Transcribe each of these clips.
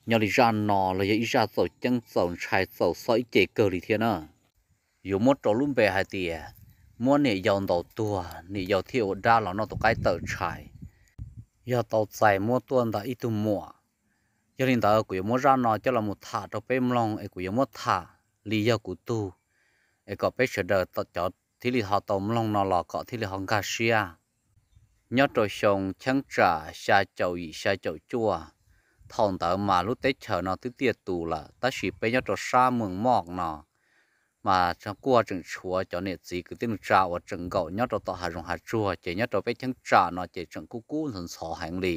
Nyob li zaj no los yog ib zaj txaus ceeb txaus ntshai txaus xob ib ce kawg li thiab na. Yuav muab rau lub npe hais tias muab niam yau ntaus tuag niam yau thiaj ua dab los noj tus qaib tawm tshais, yog tau txais muab tuaj ntawm ib tug muam. Yog li ntawd kuv yuav muab zaj no coj los mus tham rau peb mloog es kuv yuav muab tham li yog kuv tug, es kom peb sawv daws cov thiaj li ho tau mloog no los kom thiaj li ho nkag siab. Nyob rau xyoo cheeb tsam xya caum yim xya caum cuaj, thaum ntawd mas lub teb chaws no twb tiaj tus lawm tab sis peb nyob rau sab Moos Moj no mas kuj tseem tshuav cov niam txiv kwv tij neej tsa uas tseem nkaum nyob rau tom hav zoov hav tsuag ces nyob rau peb cheeb tsam no ces tseem kub kub ntxhov ntxhov heev li.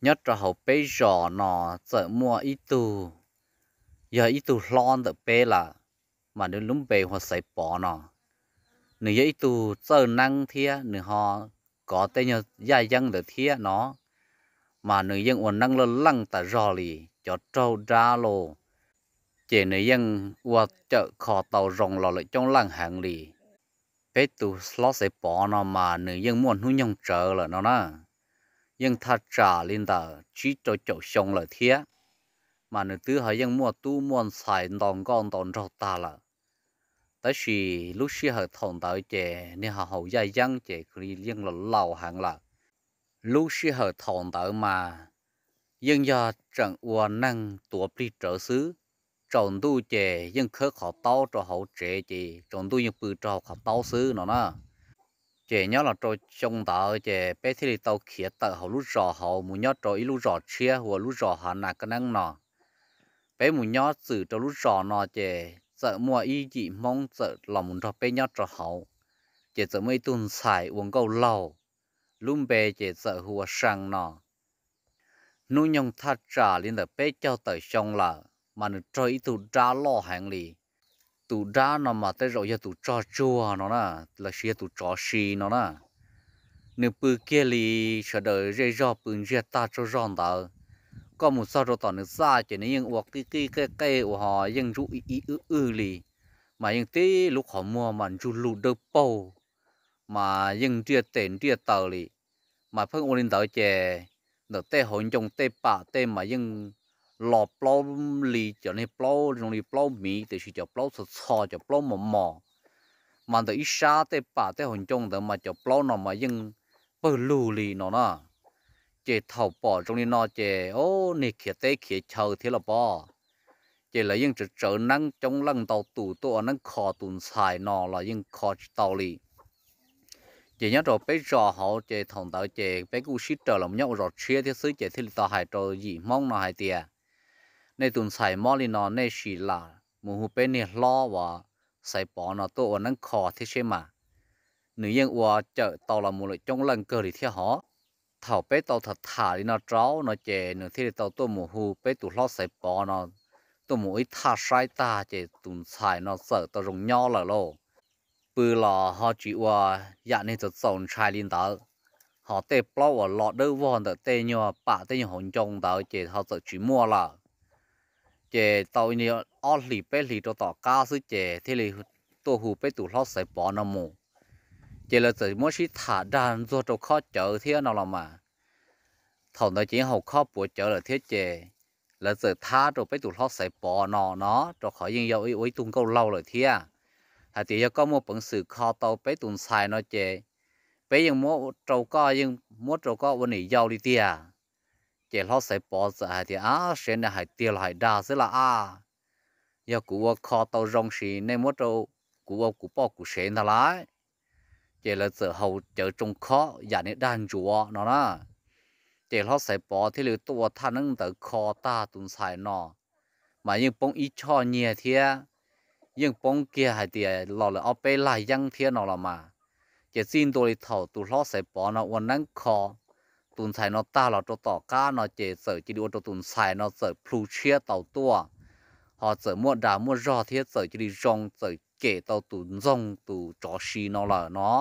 Nyob rau hauv peb zos no txawm muaj ib tug, yog ib tug hlob ntawm peb lawm, mas nws lub npe hu ua Xaiv Pov no. Nws yog ib tug txawj neeb thiab nws ho kov tej nyuag yaj yeeb ntawd thiab no, mas nws yeej ua neeb laj leej tas zog li, cov raug dab los ces nws yeej ua cawm kho tau zoo los lawm coob leej heev li. Peb tus hlob Xaiv Pov no mas nws yeej muaj hnub nyoog tsawv lawm no na, yeej thaj tsam li ntawm tsib rau caum xyoo lawm thiab, mas nws twb ho yeej muaj tub muaj ntxhais nto nkauj nto nraug tag lawm. Tab sis lub sij hawm thaum ntawd ces niag ho haus yaj yeeb ces yeej los laus heev lawm. Lub sij hawm thaum ntawd mas yeej yog tseem ua neeg tuav plig rawv xwb, tsaus ntuj ces yeej khawb qhov taub rau hauv tsev ces tsaus ntuj yeej pw rau hauv qhov taub xwb no na. Ces nyob los rau xyoo ntawd ces peb thiaj li tau khiav tawm hauv lub zos hauv mus nyob rau ib lub zos tshiab hu ua lub zos Hav Nas Kab Neeb no. Peb mus nyob txwm rau lub zos no ces txawm muaj ib yim Hmoob txawm los mus nrog peb nyob rau hauv, ces txawm muaj ib tug ntxhais ua nkauj laug, lub npe ces txawm hu ua See no. Hnub nyoog thaj tsam li ntawm peb caug tawm xyoo lawm mas nws raug ib tug dab loj heev li. Tus dab no mas tej zaum yog tus tsog tsuag no na, los sis yog tus tsov si no na. Nws pw kiag li, sawv daws zej zog pw ntsiag tag tsaug zog ntawd, koj mus txog rau tom nws txaj ces nws yeej ua qij qij qej qej uas ho yeej ntsub ib wb wb li, mas yeej tib lub qhov muag mas ntsug lug dawb paug, mas yeej nriaj tes nriaj taw li. Mas pheej ua li ntawd ces ntawm tej hauv ncoo tej pam tej mas yeej los plaub li, cov niag plaub zoo li plaub miv tiam sis cov plaub txho txho, cov plaub mos mos. Mas ntawm ib sab tej pam tej hauv ncoo ntawd mas cov plaub no mas yeej pawg lug li no na. Ces thaum pom zoo li no ces o, niag khiav teb khiav chaw thiab los pob, ces lawv yeej tsawv tsawv neeb coob leej ntau tus tuaj ua neeb kho tus ntxhais no los yeej kho tsis tau li. Ces nyob rau peb zos hauv ces thaum ntawd ces peb kuj sib raws los nyob ua zos tshiab thiab xwb ces thiaj li tau hais rau yim Hmoob no hais tias, nej tus ntxhais mob li no nej sim lam mus hu peb niag hlob uas Xaiv Pov no tuaj ua neeb kho thiab seb mas, nws yeej ua cawm tau los mus lawm coob leej kawg li thiab hov. Thaum peb tau tham tham li no rau no ces nws thiaj li tau tuaj mus hu peb tus hlob Xaiv Pov no tuaj mus ib thaj saib tag ces tus ntxhais no txawm tau zoo nyob lawm lauj. Pw los ho tsis ua yam niag txaus txaus ntshai li ntawd, ho tej plaub uas los dawb vog ntawm tej nyuag pam tej nyuag hauv ncoo ntawd ces ho txawm tsis muaj lawm. Ces tau ob hlis peb hlis rau tom qab xwb ces thiaj li tuaj hu peb tus hlob Xaiv Pov no mus. Ces lawv txawm muab sib tham dag ntxuag rau khob cawv thiab no los mas, thaum ntawd ces yeej haus khob puav cawv lawm thiab ces lawv txawm thab rau peb tus hlob Xaiv Pov no no, rau qhov yeej yog ua ib tug nkauj laug lawm thiab, hais tias yog koj muaj peev xwm kho tau peb tus ntxhais no ces peb yeej muab rau koj, yeej muab rau koj ua niam yau li tiag. Ces hlob Xaiv Pov txawm hais tias, ab, seb nej hais tiag los hais dag xwb las a, yog kuv ua kho tau zoo sis nej muab rau kuv ua kuv poj kuv sev ntag lauj. Ces lawv txawm haus cawv tsoo khob yam niag dag ntsuav no na. Ces hlob Xaiv Pov thiaj li tuaj ua thaj neeb ntawd kho tag tus ntxhais no, mas yeej poob ib choj nyiaj thiab, yeej poob kiag hais tias los lawm ob peb laj yeeb thiab no los mas. Ces txij ntua li thaum tus hlob Xaiv Pov no ua neeb kho tus ntxhais no tag los rau tom qab no ces txawm cia li ua rau tus ntxhais no txawm plhu tshiab tau tuaj, ho txawm muaj dag muaj zog thiab txawm cia li zoo txawm cem tau tus ntxoog tus tsov si no lawm no.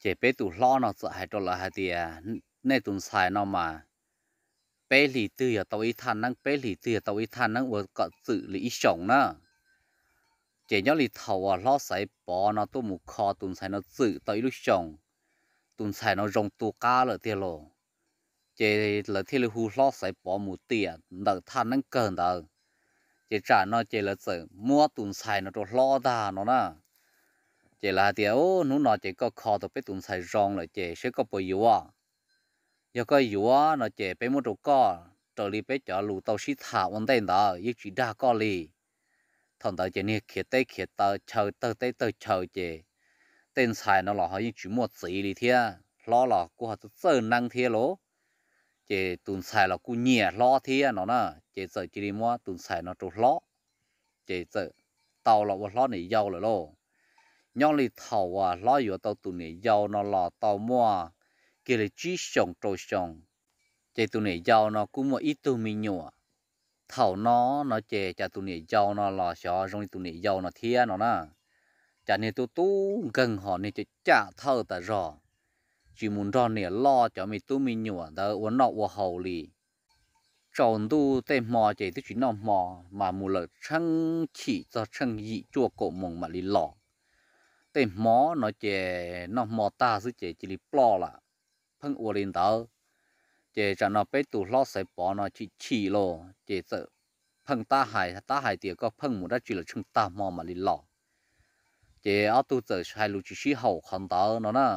Ces peb tus hlob no txawm hais rau lawv hais tias, nej tus ntxhais no mas peb hlis twg yog tau ib thaj neeb, peb hlis twg yog tau ib thaj neeb ua kom txwm li ib xyoos na. Ces nyob li thaum uas hlob Xaiv Pov no tuaj mus kho tus ntxhais no txwm tau ib lub xyoos, tus ntxhais no zoo tu qab lawm tiag lauj. Ces lawv thiaj li hu hlob Xaiv Pov mus tiam ntawm thaj neeb kawg ntawd. Ces tsam no ces lawv txawm muab tus ntxhais no rau hlob ntag no na. Ces lawv hais tias, Ub, hnub no ces koj kho tau peb tus ntxhais zoo lawm ces seb koj puas yuav. Yog koj yuav no ces peb muab rau koj, raws li peb cov lus tau sib tham ua ntej ntawd yeej tsis dag koj li. Thaum ntawd ces niag khiav teb khiav chaw, tawg teb tawg chaw ces tej ntxhais no los ho yeej tsis muaj txiv li thiab, hlob los kuj ho txawj txawj neeb thiab lauj. Ces tus ntxhais los kuj nyiam hlob thiab no na, ces txawm cia li muab tus ntxhais no rau hlob, ces txawm tau los ua hlob niam yau lawm lauj. Nyob li thaum uas hlob yuav tau tus niam yau no los tau muaj kiag li tsib xyoos rau xyoo, ces tus niam yau no kuj muaj ib tug me nyuam. Thaum no no ces cas tus niam yau no los xyov zoo li tus niam yau no thiab no na. Cas niag tub tub nkeeg ho niag cam cam thawj tas zog, tsis mus nrog niam loj cov me tub me nyuam ntawd ua noj ua haus li. Tsaus ntuj tej hmo ces twb tsis noj hmo, mas mus lawm tsheej chim txog tsheej yim cuaj kaum moos mam li los. Tej hmo no ces noj hmo tag xwb ces cia li ploj lawm. Pheej ua li ntawd, ces tsam no peb tus hlob Xaiv Pov no chim chim los ces txawm pheej tab hais tab hais tias, Koj pheej mus dab tsi los tsheej tag hmo mam li los? Ces ob tug txawm hais lus tsis sib haum qhov ntawd no na.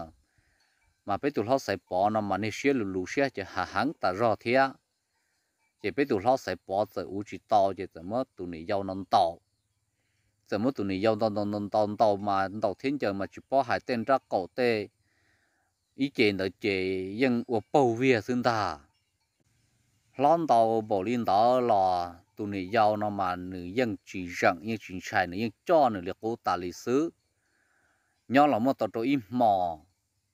Mas peb tus hlob Xaiv Pov no mas niag siab lus lus siab ces hav heev tas zog thiab. Ces peb tus hlob Xaiv Pov txawm ua tsis tau ces txawm muab tus niam yau no ntaus. Txawm muab tus niam yau ntaus ntaus ntaus ntaus mas ntaus thiab ncaws mas tsis paub hais, tej nrab qaum tej ib ce ntawd ces yeej ua paug viag xwb ntag. Hlob ntaus npaum li ntawd los tus niam yau no mas nws yeej tsis zeem yeej tsis ntshai, nws yeej coj nws li qub tas li xwb. Nyob los muaj tau rau ib hmo,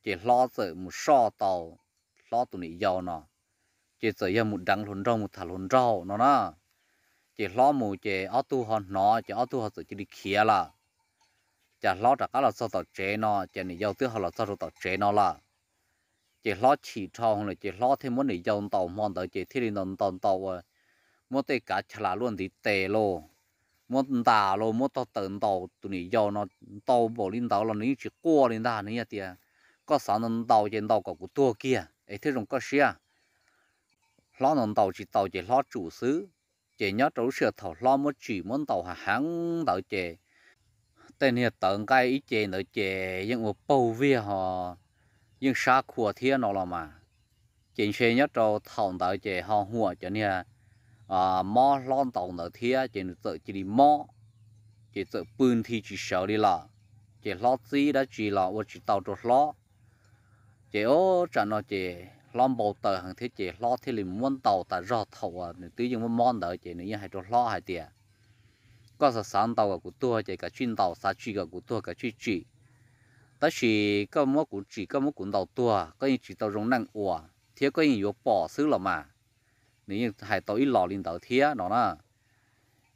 ces hlob txawm mus soj tau hlob tus niam yau no, ces txawm yog mus deev hluas nraug mus tham hluas nraug no na. Ces hlob mus ces ob tug ho hnov ces ob tug ho txawm cia li khiav lawm. Cas hlob rov qab los txog tom tsev no ces niam yau twb ho los txog rau tom tsev no lawm. Ces hlob chim dhau lawm ces hlob thiaj muab niam yau ntaus hmo ntawd ces thiaj li ntaus ntaus ntaus ua muab tej kav chas luaj ntiv tes lauj, muab ntas lauj, muab tog taws ntaus tus niam yau no. Ntaus npaum li ntawd los nws yeej tsis quaj li ntag, nws yeej tias, Koj xav ntaus ntaus ces ntaus kom kuv tuag kiag es thiaj zoo koj siab. Hlob ntaus ntaus tsis tau ces hlob tsum xwb. Ces nyob rau lub sij hawm thaum hlob muab tsim muab ntaus hav heev ntawd ces tej niag tawv nqaij ib ce ntawd ces yeej ua paug viag ho yeej sab khua thiab no los mas. Ces ntshe nyob rau thaum ntawd ces ho huam cov niag mob hlob ntaus ntawd thiab ces nws txawm cia li mob, ces txawm pw nthi tsis sawv li lawm. Ces hlob txib dab tsi los ua tsis tau rau hlob. Ces ub, tsam no ces hlob npau taws heev thiab ces hlob thiaj li muab ntaus tas zog. Thaum uas nws twb yeej mob mob ntawd ces nws yeej hais rau hlob hais tias, Koj xav xav ntaus kom kuv tuag ces kav tsij ntaus, xav tsim kom kuv tuag kav tsij tsim. Tab sis koj muab kuv tsim, koj muab kuv ntaus tuag, koj yeej tsis tau zoo neej ua thiab koj yeej yuav pom xwb los mas. Nws yeej hais tau ib los li ntawd thiab no na.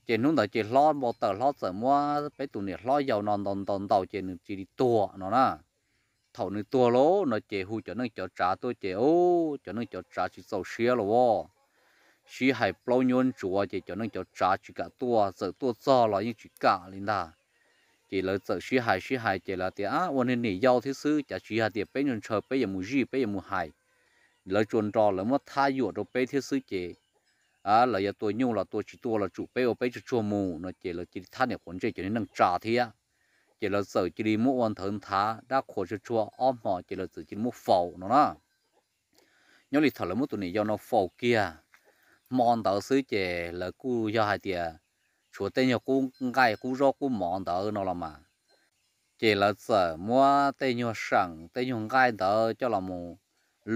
Ces hnub ntawd ces hlob npau taws, hlob txawm muab peb tus niam hlob yau no ntaus ntaus ntaus ces nws cia li tuag no na. Thaum nws tuag lauj no ces hu cov neej cov tsav tuaj ces ub, cov neej cov tsav tsis txaus siab los as. Sib hais plaub nyuab ntsuav ces cov neej cov tsav tsis kam tuaj, txawm tuaj txog los yeej tsis kam li ntag. Ces lawv txawm sib hais sib hais ces lawv tias, Ab, ua niag niam yau thiab xwb, cas tsis yog tias peb ntshaw ntshaw peb yuav mus zij peb yuav mus hais. Lawv tsuas nrog lawv muab thab yuam rau peb thiab xwb ces lawv yuav tua nyuj los tua, tsis tua los tsum peb ua peb tsuag tsuag mus no ces lawv cia li thab niam quav ntsej cov niag neej tsa thiab. Ces lawv txawm cia li muab ua nthawv nthav dab qhuas tsuag tsuag ob hmo ces lawv txawm cia li muab faus no na. Nyob li thaum lawv muab tus niam yau no faus kiag hmo ntawd xwb ces lawv kuj yog hais tias tshuav tej nyuag qub nqaij qub zaub qub mov ntawd no los mas. Ces lawv txawm muab tej nyuag seem tej nyuag nqaij ntawd coj los mus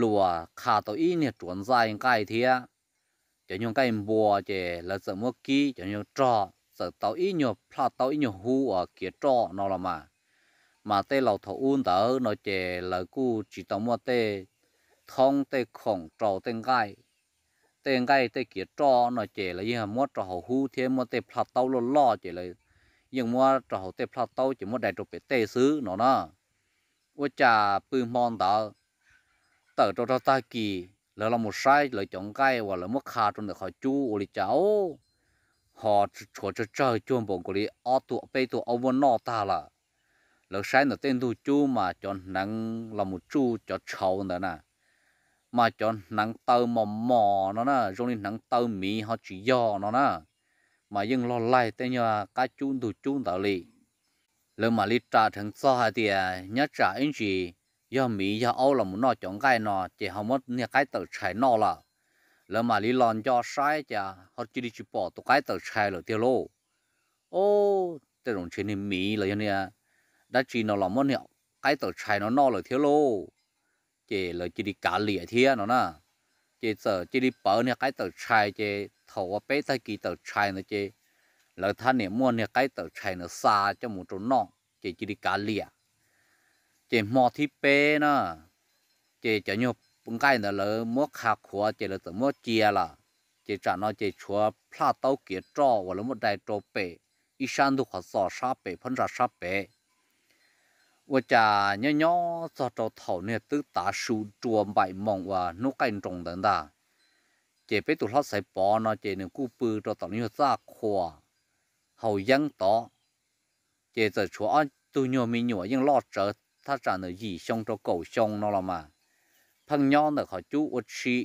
luas qha tau ib niag ruav ntxaij nqaij thiab. Cov nyuag nqaij npua ces lawv txawm muab kib, cov nyuag rog txawm tau ib nyuag plaj taub ib nyuag hub uas kiav roj no los mas. Mas tej laus thaum ub ntawd no ces lawv kuj tsis tau muaj tej thoob tej khoom rau tej nqaij. Tej nqaij tej kiav roj no ces lawv yeej muab rau hauv hub thiab muab tej plaj taub loj loj ces lawv yeej muab rau hauv tej plaj taub ces muab dai rau pem tej xwb no na. Ua cas pw hmo ntawd tawm rau rau tag kis lawv los mus saib lawv cov nqaij uas lawv muab qha rau ntawm qhov cub ua li cas, ho tshuav tsawg tsawg cuag npaum nkaus li ob tug peb tug aub muab noj tag lawm. Lawv saib ntawm tej ntug cub mas cov hneev los mus tsuj cov tshauv ntawd na, mas cov hneev taw mos mos no na, zoo li hneev taw miv ho tsis yog no na, mas yeej log laig tej nyuag qab cub ntug cub ntawd li. Lawv mam li ras dheev txog hais tias nyob tsam ib ntsis yog miv yog aub los mus noj cov nqaij no ces ho muab niag qaib tawm tshais noj lawm. Lawv mam li los nco saib cas ho cia li tsis pom tus qaib tawm tshais lawm tiag lauj. Ob, tej zaum ntshe niag miv los yog niag dab tsi no los muab niag qaib tawm tshais no noj lawm thiab lauj. Ces lawv cia li kav liam thiab no na. Ces txawm cia li pawv niag qaib tawm tshais, ces thaum uas peb tag kis tawm tshais ntawd ces lawv thab niam muaj niag qaib tawm tshais ntawd xa coj mus rau noj ces cia li kav liam. Ces hmo thib peb na, ces cov nyuag nqaij ntawd lawv muab qha qhuav ces lawv txawm muab cia lawm. Ces tsam no ces tshuav plaj taub kiav roj uas lawv muab dai rau pem ib sab ntug qhov txos sab pem phab ntsa sab pem. Ua cas nyob nyob txog rau thaum niag twb tav su rua npaim moos uas hnub qaij nroos ntawd ntag, ces peb tus hlob Xaiv Pov no ces nws kuj pw rau tom lub nyuag txaj qhua haus yeeb tod. Ces txawm tshuav ob tug nyuag me nyuam yeej loj tsawv thaj tsam ntawm yim xyoo rau kaum xyoo no los mas, pheej nyob ntawm qhov cub ua si.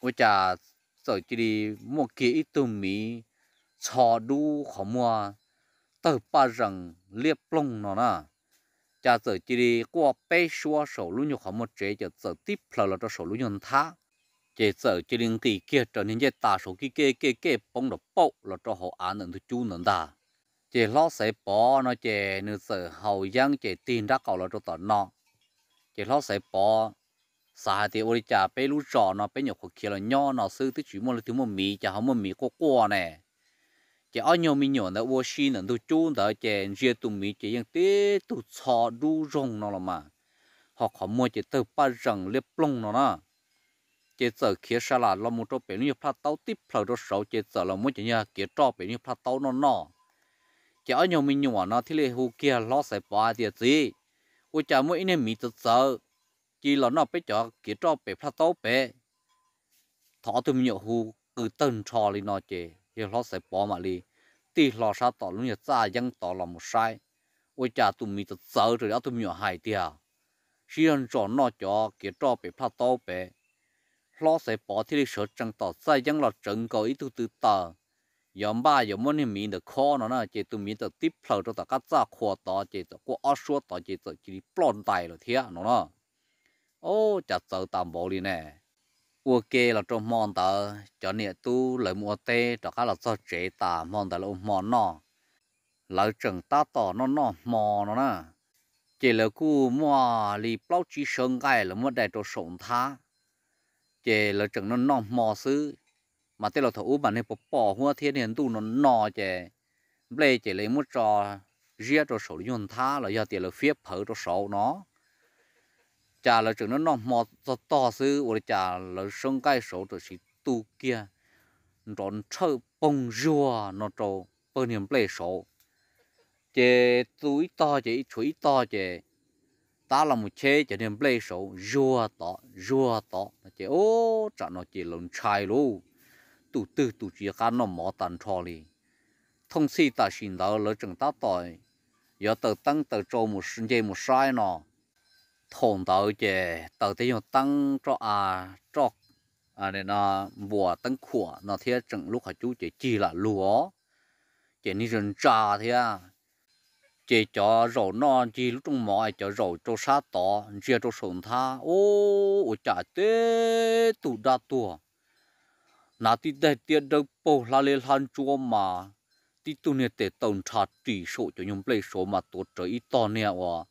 Ua cas txawm cia li muaj kiag ib tug miv txho dub qhov muag tawg paj zees liab ploog no na. Cas txawm cia li quaj peb suab saum lub nyuag qhov muag tsev, ces txawm tib plhaws los rau saum lub nyuag nthab. Ces txawm cia li nqis kiag raws niag ncej tas saud kij kej kej kej poob nrov paum los rau hauv av ntawm ntug cub ntawd ntag. Ces hlob Xaiv Pov no ces nws txawm haus yeeb ces tig nrab qaum los rau tom no. Ces hlob Xaiv Pov xav hais tias ua li cas peb lub zos no peb nyuam qhuav khiav los nyob no xwb twb tsis muaj leej twg muaj miv, cas ho muaj miv quaj quaj ne. Ces ob nyuag me nyuam ntawd ua si ntawm ntug cub ntawd ces ntsia tus miv ces yeej tib tug txho dub zoog no los mas, ho qhov muag ces tawg paj zees liab ploog no na. Ces txawm khiav sa lam los mus rau pem lub nyuag plaj taub tib plhaws rau saud, ces txawm los muab cov nyuag kiav roj pem lub nyuag plaj taub noj noj. Ces ob nyuag me nyuam no thiaj li hu kiag hlob Xaiv Pov hais tias, Txiv, ua cas muaj ib niag miv txawv txawv cia li los noj peb cov kiav roj pem plaj taub pem? Thaum ob tug me nyuam hu qw tawg nrho li no ces yawg hlob Xaiv Pov mam li tig hlo sab tom lub nyuag txaj yeeb tod los mus saib, ua cas tus miv txawv txawv raws li ob tug me nyuam hais tiag, sib zog ntsos noj cov kiav roj pem plaj taub pem. Hlob Xaiv Pov thiaj li sawv tsees tom txaj yeeb los tsawv nkaus ib tug tw taws, yuav npaj yuav muab niag miv ntawd khob no na, ces tus miv txawm tib plhaws rau tom qab txaj qhua tod ces txawm quaj ob suab tod ces txawm cia li ploj ntais lawm thiab no na. Ub, cas txawv tas npaum li ne. Ua ke los rau hmo ntawd cov niam tub lawv mus ua teb rov qab los txog tsev tas hmo ntawd lawv ua hmo noj, lawv tseem tab tom noj noj hmo no na, ces lawv kuj muaj li plaub tsib sawv nqaij lawv muab dai rau saum nthab. Ces lawv tseem noj noj hmo xwb, mas tej laus thaum ub mas niag pos pos huab thiab niag ntuj no no ces nplej ces lawv muab tso ziab rau saum lub nyuag nthab los yog tias lawv fiab phawv rau saud no. Cas lawv tseem noj noj hmo txog tog xwb ua li cas lawv sawv nqaij saud tam sim tu kiag nrov nrhawj poog zuag no rau pawg niag nplej saud. Ces tu ib tog ces tshuav ib tog ces tab los mus cheb cov niag nplej saud zuag tod zuag tod no ces ub, tsam no ces lawv ntshai lauj, tus twg tus tsis qab noj mov tag nrho li. Thooj txhij tam sim ntawd lawv tseem tab tom yuav taws teeb taws tsau mus nce mus saib no. Thaum ntawd ces taws tej nyuag teeb roj av, roj npuas teeb khuam no thiab tseem lub qhov cub ces cig lam lug os, ces niag ntsa ntsa thiab. Ces cov zaum noj ncig lub rooj mov es cov zaum rau sab tod ntsia rau saum nthab, ub, ua cas tib tug dab tuag hnav tib daim tiab dawb paug hla li hla ntsuab mas tib tug niag tes taw nrha ris saum cov nyuag nplej saud mas tuav rawv ib tog niag uas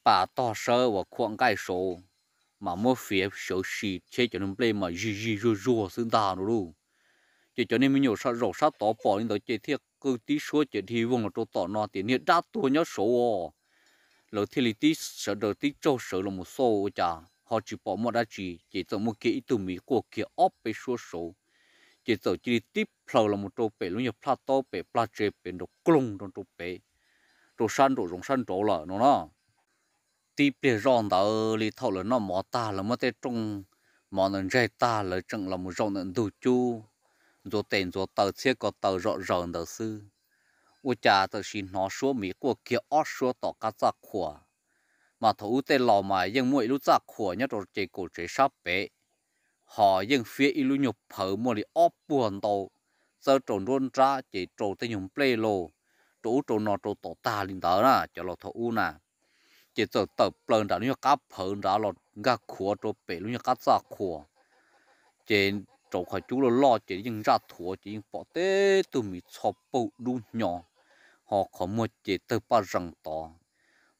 pas tog sawb uas khuam nqaij saud, mas muab fiav sawv si cheb cov niag nplej mas zig zig zuag zuag xwb ntag no lauj. Ces cov niag me nyuam zaum sab tod pom li ntawd ces thiaj qw tib suab ces dhia voog los rau tom no tias niag dab tuag nyob saud os. Lawv thiaj li tib sawv daws tib tsaug sawv los mus xauj ua cas ho tsis pom muaj dab tsi ces txawm muaj kiag ib tug miv quaj kiag ob peb suab saud, ces txawm cia li tib plhaws los mus rau pem lub nyuag plaj taub pem plag tsev pem nraum kloog rau rau pem, rau sab nraum zoov sab nraud lawm no na. Tib pliag zoj ntawd li thaum lawv noj mov tag lawv muab tej rooj mov ntawd ntsaig tag lawv tseem los mus zaum ntawm ntug cub ntxuav tes ntxuav taw txhiab ko taw zom zaws ntawd xwb, ua cas tam sim hnov suab miv quaj kiag ob suab tom qab txaj qhua. Mas thaum ub tej laus mas yeej muaj ib lub txaj qhua nyob rau ces kaum tsev sab pem, ho yeej fiab ib lub nyuag phawv muaj li ob puag ntau, txawb rau nruab nrab ces rau tej nyuag nplej los rau ub rau no rau tom tag li ntawd na cov laus thaum ub na. Ces txawm tawm plaws nram lub nyuag qab phawv nrad los nkag khuav rau pem lub nyuag qab txaj qhua. Ces rau qhov cub loj loj ces yeej ntsaj thuav ces yeej pom teb tug miv txho paug dub hnyo, ho qhov muag ces tawg paj zees tod.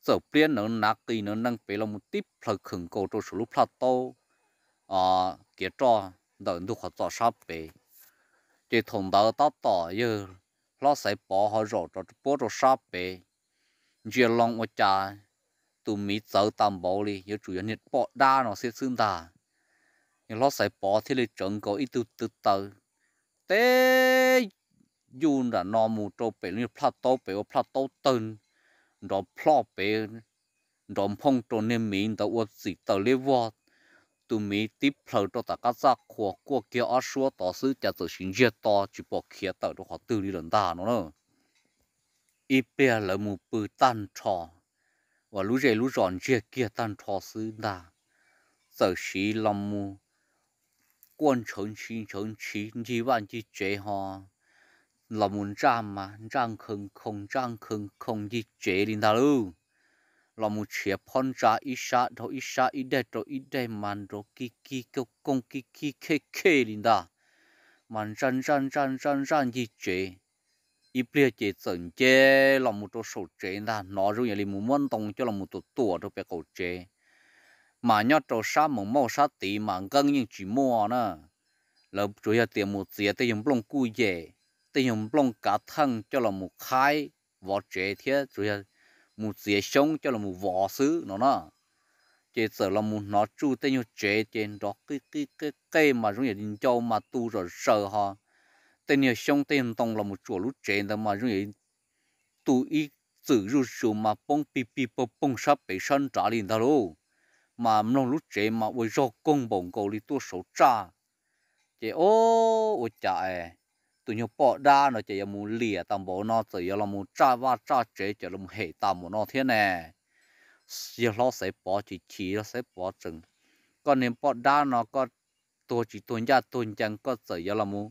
Txawm pliab nawv nav qis nawv nees pem los mus tib plhaws khawm nkaus rau saum lub plaj taub kiav roj ntawm ntug qhov txos sab pem. Ces thaum ntawd tab tom yawg hlob Xaiv Pov ho zaum rov puab rau sab pem, ntsia loo ua cas tus miv txawv tas npaum li, yuav tsum yog niag poj dab no xiab xwb ntag. Yawg hlob Xaiv Pov thiaj li tsawv nkaus ib tug tw taw teb yuj nram no mus rau pem lub nyuag plaj taub pem ua plaj taub tawg nrov plhoj pem, nrov nphooj rau niag miv ntawd ua txim taws liab vog. Tus miv tib plhaws rau tom qab txaj qhua quaj kiag ob suab tod xwb cas txawm sim ntsiag to tsis pom khiav tawm rau qhov twg li lawm ntag no na. Ib pliag lawv mus pw tag nrho, uas lub zej lub zos ntsiag kiag tag nrho xwb ntag, txawm sim los mus quaj ntshawv ntshis ntshawv ntshis ncig vaj ncig tsev ho los mus ntsaj mas ntsaj nkhaws nkhoos ntsaj nkhaws nkhoos ncig tsev li ntag lauj. Los mus tshiav phob ntsa ib sab dhau ib sab ib daig rau ib daig mas nrov kig kig koog koog kig kig khej khej li ntag, mas ntsaj ntsaj ntsaj ntsaj ntsaj ncig tsev. Ib pliag ces txawm nce los mus rau saum tsev ntag, hnov zoo yam li mus muab ntoo coj los mus tuam tuam rau pem qaum tsev. Mas nyob rau sab Moos Mauj sab tid mas nqeeb yeej tsis muaj na, lawv tsuas yog tias mus txiav tej yawg nplooj kuj yem, tej yawg nplooj kav theej coj los mus qhaib vov tsev thiab tsuas yog mus txiav xyoob coj los mus vov xwb no na. Ces txawm los mus hnov tsuj tej nyuag tsev ces nrov qij qij qej qej mas zoo yam li ncau mas tu zom zaws ho. Tej niag xyoob tej ntoo los mus tsuam lub tsev ntawd mas zoo yam li tu ib txwm zuj zus mas poob pig pig poog poog sab pem sab nrad li ntag lauj. Mas mloog lub tsev mas ua zog koog npaum nkaus li tuaj saud tsaj. Ces o, ua cas es tus nyuag poj dab no ces yuav mus liam tas npaum no, txawm yuav los mus tsaj vaj tsaj tsev ces los hem tas npaum no thiab ne. Yawg hlob Xaiv Pov chim chim, yawg hlob Xaiv Pov tseem, koj niag poj dab no koj tuag tsis tuag ncaj tuag ncees, koj txawm yuav los mus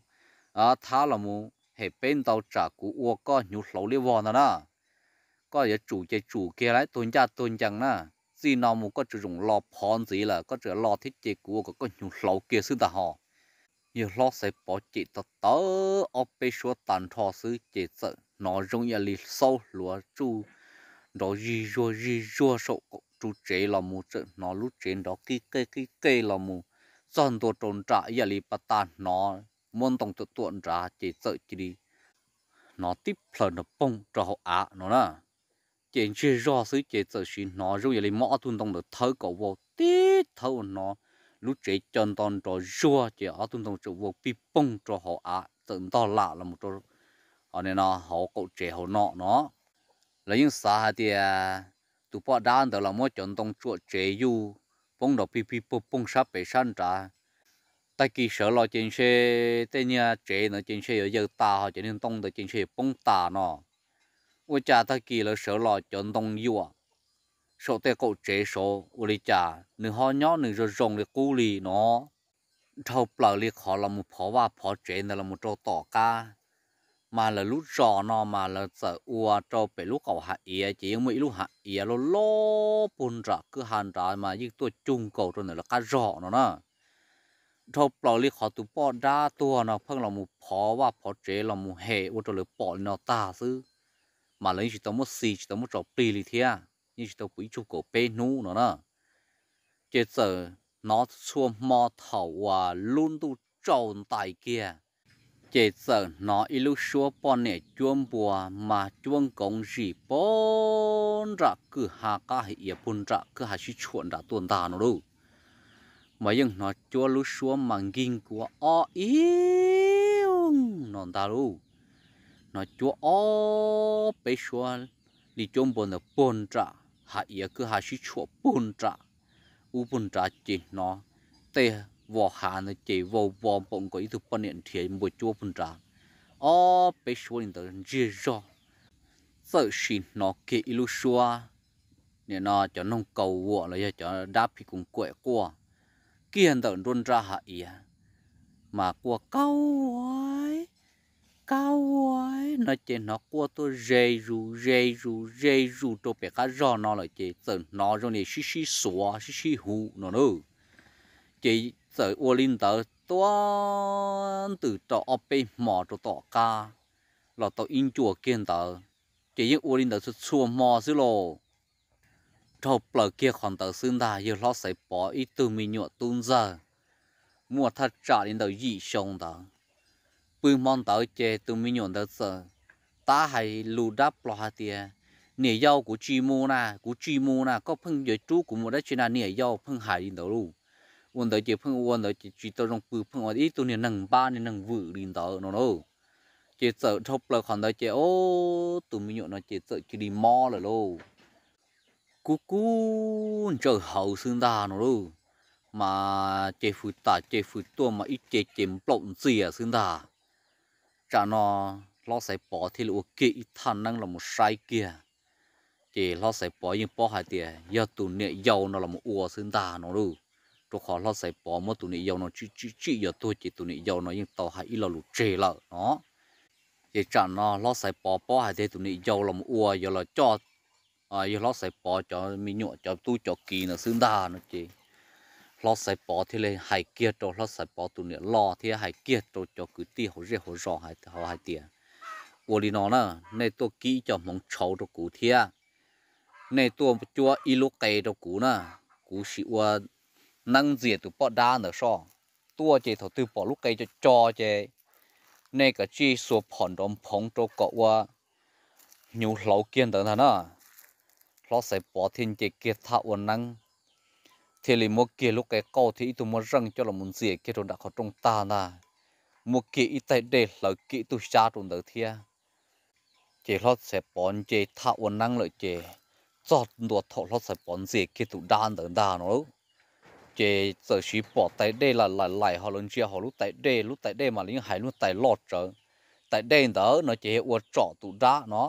thab los mus hem peb ntau tsam kuv ua koj hnyuv hlauv liab vog ntag na. Koj yuav tsum ces tsum kiag lawm, tuag ncaj tuag ncees na. Txij no mus koj tsis txhob los phov ntxiv lawm, koj tseem los thiab ces kuv ua kom koj hnyuv hlauv kiag xwb ntag ho. Yawg hlob Xaiv Pov cem tau tawv ob peb suab tag nrho xwb ces txawm hnov zoo yam li xaub hluav tsuj nrov zig zuag zig zuag saum ru tsev los mus, txawm hnov lub tsev nrov qij qej qij qej los mus txog ntua rau nram ib yam li pas tas hnov muab ntoo tuam tuam nrad ces txawm cia li hnov tib plhaws nrov poog rau hauv av no na. Ces ntsiag zog xwb ces txawm sim hnov zoo yam li muab ob tug ntoo ntawd thawb kom vau tib thawb ua hnov lub tsev co nto nrov zuag ces ob tug ntoo txawm vau pij poog rau hauv av txawm ntog lam los mus rau hauv qaum tsev hauv no no. Lawv yeej xav hais tias tus poj dab ntawd los muab cov ntoo tsuam tsev yuj poob nrov pij pig poog poog sab pem sab nrad. Tag kis sawv los ces ntshe tej niag tsev ntawd ces ntshe yuav yaws tas, ho cov niag ntoo ntawd ces ntshe yuav poob tas no. Ua cas tag kis lawv sawv los cov ntoo yuam saum tej qaum tsev saud ua li cas nws ho nyob nws zoo zoo li qub li no. Dhau plaws li qhov los mus phov vaj phov tsev ntawd los mus rau tom qab, mas lawv lub zos no mas lawv txawm ua rau pem lub qaum hav iav ces yeej muaj ib lub hav iav loj loj puag nram kwj ha nrad mas yeej tuaj cug nkaus rau ntawm lawv qab zog no na. Dhau plaws li qhov tus poj dab tuag no pheej los mus phov vaj phov tsev los mus hem ua rau lawv pom li no tag xwb, mas lawv yeej tsis tau muab xi tsis tau muab tso plig li thiab, yeej tsis tau pum ib tsug kaum peb hnub no na. Ces txawm hnov txhua hmo thaum uas lub ntuj tsaus ntais kiag, ces txawm hnov ib lub suab poj niam cuab npua mas cuab nkoov zim puag nram kwj ha qab hav iav puag nram kwj ha sib tshuam nram tuaj ntag no lauj. Mas yeej hnov cuab lub suab mas nkig nkuav ob ib no ntag lauj. Hnov cuab ob peb suab li cuab npua ntawd puag nram hav iav kwj ha sib tshuam puag nram ub puag nrad ces hnov tej vos hav ntawd ces vau vos npaum nkaus ib tug poj niam nrhiav npua cuab puag nrad. Ob peb suab li ntawd ntsiag zog, txawm sim hnov kiag ib lub suab nim no cov noog kaus vuam los yog cov dab phim koos kaim quaj kiag ntawm nruab nrab hav iav, mas quaj kauj, kauj no ces hnov quaj tuaj ze zus ze zus ze zus rau pem qab zog no lawm ces txawm hnov zoo li sib sib xuav sib sib hu no na. Ces txawm ua li ntawd tuaj ntws rau ob peb hmo rau tom qab los tau ib ncua kiag ntawd, ces yeej ua li ntawd txhua txhua hmo xwb lauj. Dhau plaws kiag qhov ntawd xwb ntag, yawg hlob Xaiv Pov ib tug me nyuam tub ntxawg muaj thaj tsam li ntawm yim xyoo ntawd. Pw hmo ntawd ces tus me nyuam ntawd txawm tab hais lus dab plos hais tias, niam yau, kuv tsis mus na, kuv tsis mus na, koj pheej yuav rub kuv mus dab tsi na niam yau, pheej hais li ntawd lauj. Ua ntawd ces pheej ua ntawd ces tsis tau zoo pw, pheej ua ib tug niag neeg npab niag neeg vwm li ntawd no lauj. Ces txawm dhau plaws qhov ntawd ces, o, tus me nyuam no ces txawm cia li mob lawm lauj. Kub kub ntsawj hawv xwb ntag no lauj. Mas ces fws tas ces fws tuaj mas ib ce ces nplaum ntxias xwb ntag. Tsam no hlob Xaiv Pov thiaj li ua kiag ib thaj neeb los mus saib kiag. Ces hlob Xaiv Pov yeej paub hais tias yog tus niam yau no los mus ua xwb ntag no lauj. Rau qhov hlob Xaiv Pov muab tus niam yau no tsim tsim tsim yuav tuag ces tus niam yau no yeej tau hais ib lo lus tseg lawm no. Ces tsam no hlob Xaiv Pov paub hais tias tus niam yau los mus ua yuav los coj yawg hlob Xaiv Pov cov me nyuam cov tub cov kiv ntawd xwb ntag no ces hlob Xaiv Pov thiaj li hais kiag rau hlob Xaiv Pov tus niam loj thiab hais kiag rau cov kwv tij hauv zej hauv zos hais hais tias, ua li no na, nej tuaj kib ib co hmoov tshauv rau kuv thiab, nej tuaj cuab ib lub qe rau kuv na, kuv sim ua neeb ntxias tus poj dab ntawd soj. Tuaj ces thaum twg pom lub qe co co ces nej kav tsij xuas phom nrov nphoov rau kom ua hnyuv hlauv kiag ntawd ntag na. Hlob Xaiv Pov thiaj nce kiag thaj ua neeb, thiaj li muab kiag lub qe qauj thiab ib tug muaj zeej coj los mus ntxias kiag rau nram qhov rooj tag ntag, muab kiag ib taig dej hlawv kiag ib tug xyab rau ntawd thiab. Ces hlob Xaiv Pov nce thaj ua neeb lawm ces txog ntua thaum hlob Xaiv Pov ntxias kiag tus dab ntawd ntag no lauj, ces txawm siv pom tais dej laim laim laim ho lawv ntsia hauv lub tais dej, lub tais dej mas lawv yeej hais lub tais loj tsawv. Tais dej ntawd no ces yog ua tsom tus dab no,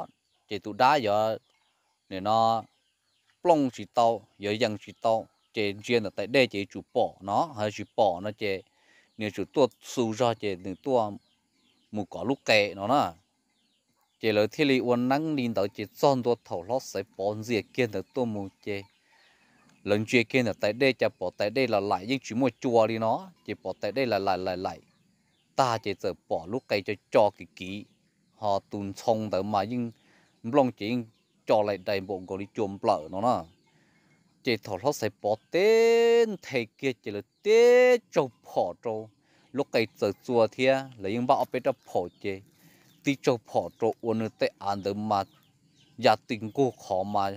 ces tus dab yuav, nim no, plooj tsis tau, yuav yees tsis tau, ces ntsia ntawm tais dej ces yuav tsum pom no, ho tsis pom no ces nws yuav tsum tuaj xu zog ces nws tuaj mus kov lub qe no na. Ces lawv thiaj li ua neeb li ntawd ces txog ntua thaum hlob Xaiv Pov ntxias kiag ntawd tuaj mus ces lawv ntsia kiag ntawm tais dej cas pom tais dej laim laim yeej tsis muaj cua li no, ces pom tais dej laim laim laim laim tag ces txawm pom lub qe co co kiv kiv, ho tus ntxhoo ntawd mas yeej nplooj ces yeej co laim dais npaum nkaus li cua nplawm no na. Ces thaum hlob Xaiv Pov teb nthe kiag ces lawv tib tsaug phom rau lub qe txawm txua thiab lawv yeej npaj ob peb rab phom ces tib tsaug phom rau ua nws tej av ntawd mas ya ti nkaug qhov mas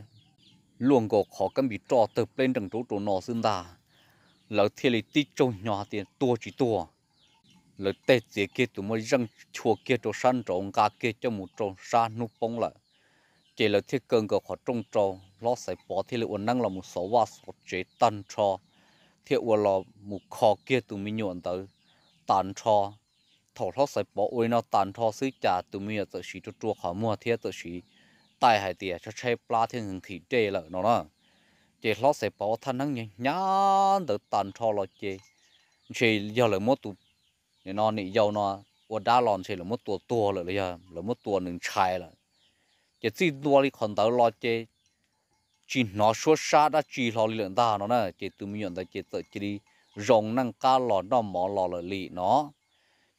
luaj nkaus qhov kab npis roj tawg pleb nrees rau ub rau no xwb ntag. Lawv thiaj li tib tsaug hnyo hais tias tuag tsis tuag. Lawv teg txiav kiag tus muaj zeej chua kiag rau sab nraud nqa kiag coj mus rau sab hnub poob lawm. Ces lawv thiaj kaw nkaus qhov rooj rau, hlob Xaiv Pov thiaj li ua neeb los mus xov vaj xov tsev tag nrho, thiaj ua los mus kho kiag tus me nyuam ntawd tas nrho. Thaum hlob Xaiv Pov ua li no tas nrho xwb cas tus me nyuam txawm siv rua rua qhov muag thiab txawm siv taij hais tias tshaib tshaib plab thiab nqhis dej lawm no na. Ces hlob Xaiv Pov ua thaj neeb hnyav hnyav ntawd tas nrho los ces ntshe yog lawv muab tus, nim no niam yau no ua dab los ntshe lawv muab tua tuag lawm los yog lawv muab tua nws ntshai lawm. Ces txij ntua li qhov ntawd los ces tsis hnov suab sab dab tsi hlo li lawm ntag no na. Ces tus me nyuam ntawd ces txawm cia li zoo neej qab los noj mov los lawm li no.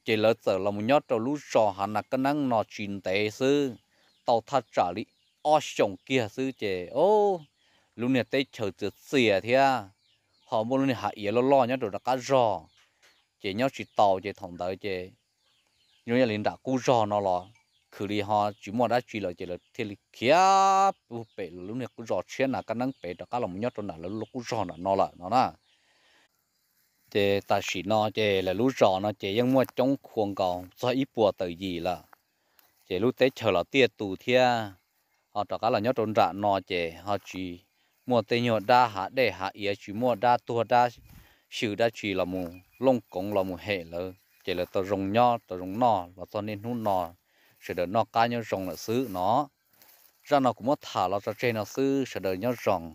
Ces lawv txawm los mus nyob rau lub zos Hav Nas Kab Neeb no tsis ntev xwb, tau thaj tsam li ob xyoos kiag xwb ces lub niag teb chaws txias txias thiab ho muaj lub niag hav iav loj loj nyob rau nram qab zog. Ces nyob tsis tau ces thaum ntawd ces zoo yam li nram qub zog no los khwv li ho tsis muaj dab tsi lawm ces lawv thiaj li khiav pem lub niag qub zos Tshiab Nas Kab Neeb pem rov qab los mus nyob rau nram lawv lub qub zog nram no lawm no na. Ces tam sim no ces lawv lub zos no ces yeej muaj coob khua nkaus txog ib puas tawm yim lawm. Ces lub teb chaws los tiaj tus thiab, ho rov qab los nyob rau nram no ces ho tsis muaj tej nyuag dab hav dej hav iav, tsis muaj dab tuag dab xyw dab tsi los mus looj koov los mus hem lawv, ces lawv tau zoo nyob tau zoo noj los txog niaj hnub no, sawv daws noj qab nyob zoo lawm xwb no. Zaj no kuv muab tham los tso tseg no xwb, sawv daws nyob zoo.